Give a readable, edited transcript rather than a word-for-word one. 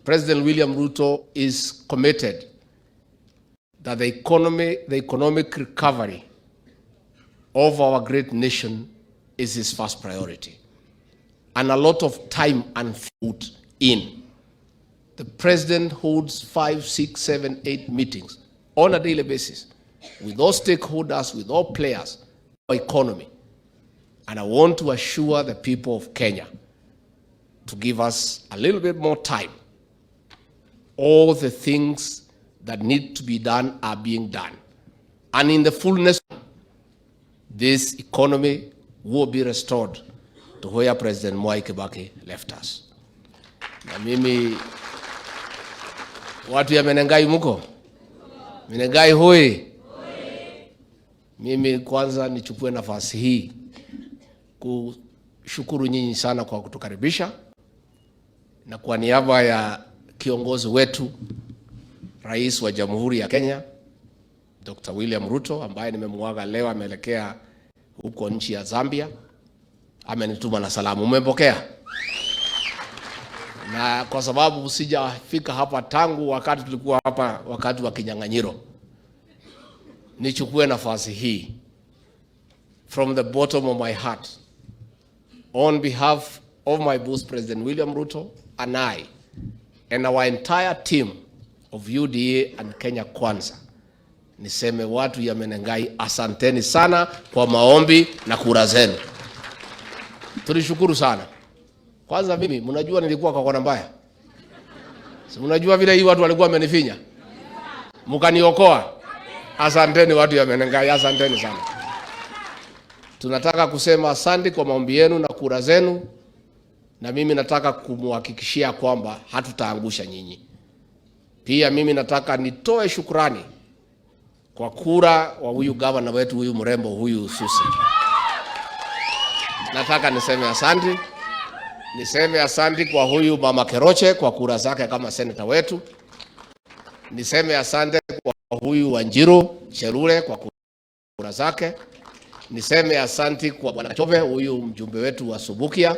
President William Ruto is committed that the economy, the economic recovery of our great nation is his first priority. And a lot of time and put in. The president holds five, six, seven, eight meetings on a daily basis with all stakeholders, with all players, our economy. And I want to assure the people of Kenya to give us a little bit more time. All the things that need to be done are being done. And in the fullness, this economy will be restored to where President Mwai Kibaki left us. Na mimi, watu ya Menengai, muko? Menengai hoi! Mimi kwanza nichukue nafasi hii kushukuru nyinyi sana kwa kutukaribisha, na kwa niaba ya kiongozi wetu, Rais wa Jamhuri ya Kenya, Dr. William Ruto, ambaye nimemuaga leo ameelekea huko nchi ya Zambia, amenituma na salamu. Umepokea? Na kwa sababu sijafika hapa tangu wakati tulikuwa hapa wakati wa kinyang'anyiro, nichukue nafasi hii from the bottom of my heart, on behalf of my boss, President William Ruto, and I and our entire team of UDA and Kenya Kwanza, niseme watu ya Menengai, asanteni sana kwa maombi na kura zenu. Tulishukuru sana. Kwanza mimi, mnajua nilikuwa kwa kona mbaya. Si mnajua vile hii watu walikuwa wamenifinya? Mkaniokoa. Asanteni watu ya Menengai, asanteni sana. Tunataka kusema asante kwa maombi yenu na kura zenu, na mimi nataka kumhakikishia kwamba hatutaangusha nyinyi. Pia mimi nataka nitoe shukrani kwa kura wa huyu gavana wetu, huyu mrembo huyu Susi. Nataka niseme asante, niseme asante kwa huyu mama Keroche kwa kura zake kama seneta wetu. Niseme asante kwa huyu Wanjiru Chelule kwa kura zake. Niseme asante kwa bwana Chove, huyu mjumbe wetu wa Subukia.